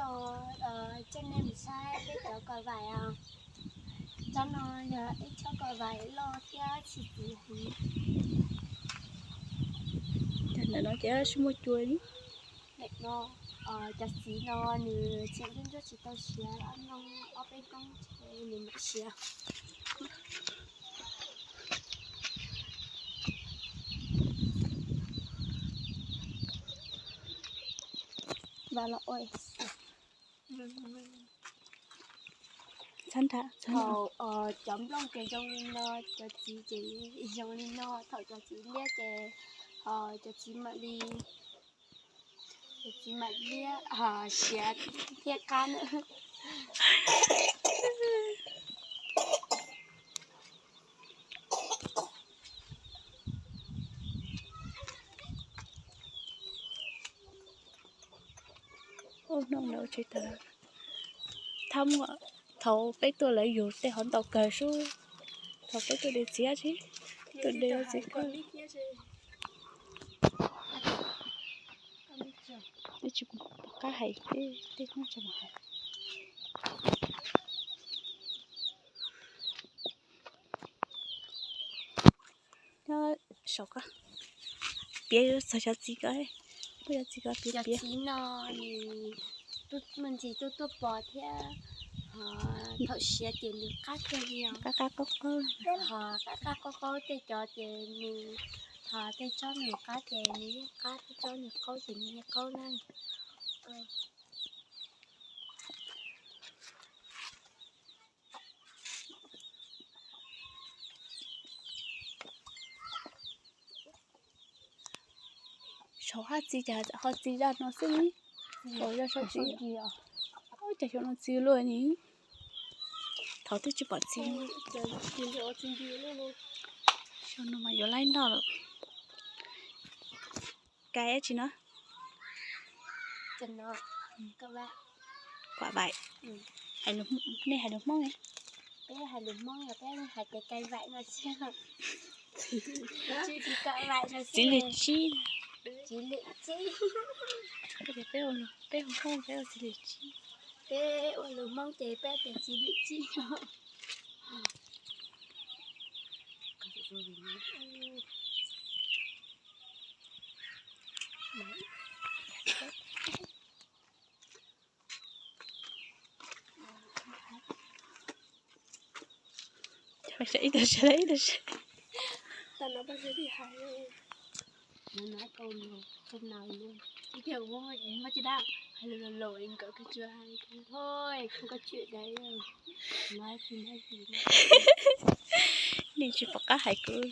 Coj nej mus saib peb cov kos vaim os. Cov no yog ib cov kos vaim loj thiab txi txiv heev. Cov ntawm no ces sib muaj cua li. Ntawm no, cov txiv no nws tseem ntsuab ntsuab tsis tau siav, ob hnub ob peb hnub ces nws mam siav. Vam los ua txhab nrad. Thaum cov nplooj ces zoo li no, cov txiv ces zoo li no, thaum cov txiv liab ces, cov txiv mam li, cov txiv mam liab siav thiab qab na. Ub, no lawv tsis tau. Thab muaj, thaum peb tuaj lawv yug tej hov ntau kawg sub. Thaum peb tuaj de txiv tsis, tuaj de txiv kawg. Twb tsis pom qab hais tej, tej Hmoob tsis pom hais. Nyob saum ko, piav txog cov txiv ko, muaj cov txiv ko piav piav. Txiv no nws muaj ntsis tuaj tuaj pos thiab, thaum siav ces nws qab kawg li os. Qab qab qaub qaub. Ho qab qab qaub qaub, tej cov ces nws, ho tej tsob nws qab ces nws yeej qab, tej tsob nws qaub ces nws yeej qaub na. Saum haj txiv ces ho txiv zaj no xwb. Saum zaj saum txiv, cas xyov no txiv luaj ni. Thaum twb tsis pom txiv. Xyov no mas yuav laib noj lawm. Kais tsi no? Kuam vaim. Nej hais lus Hmoob ne? Peb hais lus Hmoob yog peb hais tias kais vaim no xwb. Txiv lwm tsib. Txiv lwm tsib. Peb hu Hmoob peb hu txiv lwm tsib. Peb ua lus Hmoob ces peb tias txiv lwm tsib no. Ib tug sawv, ib tug sawv. Ib tiag muaj tsis dab, hais lus laus laus es nkawd kuj tsis hais, hoj, koj tsis dai, nej tsis pom qab hais kuv.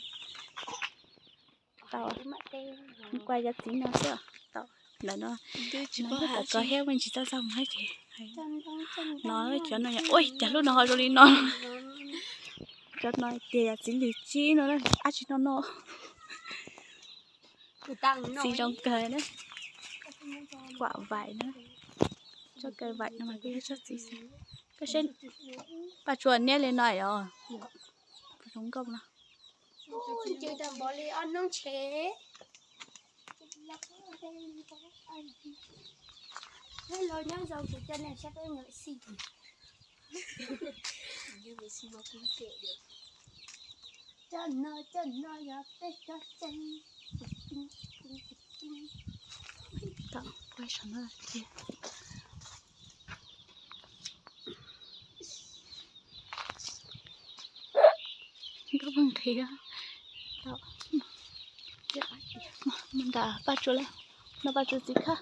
Tau, kuv kuaj cov txiv no xwb. Tau, ntawm no, no yog tau kov thiab, muaj ntsis txaj txaj muag ces no, cov no yog, ua cas lub no ho zoo li no. Cov no tias yog txiv lwm tsib no, dab tsi no no. Txiv zoo kawg na. Kuam vaim na. Tsob kawg vaim no mas kuj yog tsob txiv xwb. Koj saib, Paj Tsua niab li no os. Zoo nkauj no. Ncw tau npaum li ob hnub ntshe. Hello, nyob zoo, kuv coj nej saib peb mus xi. Cov no, cov no yog peb cov tsev. Tom, quay saum no thiab. Nkauj Paj nqhis, mus nram Paj Tsua lawm, nram Paj Tsua txiv khab.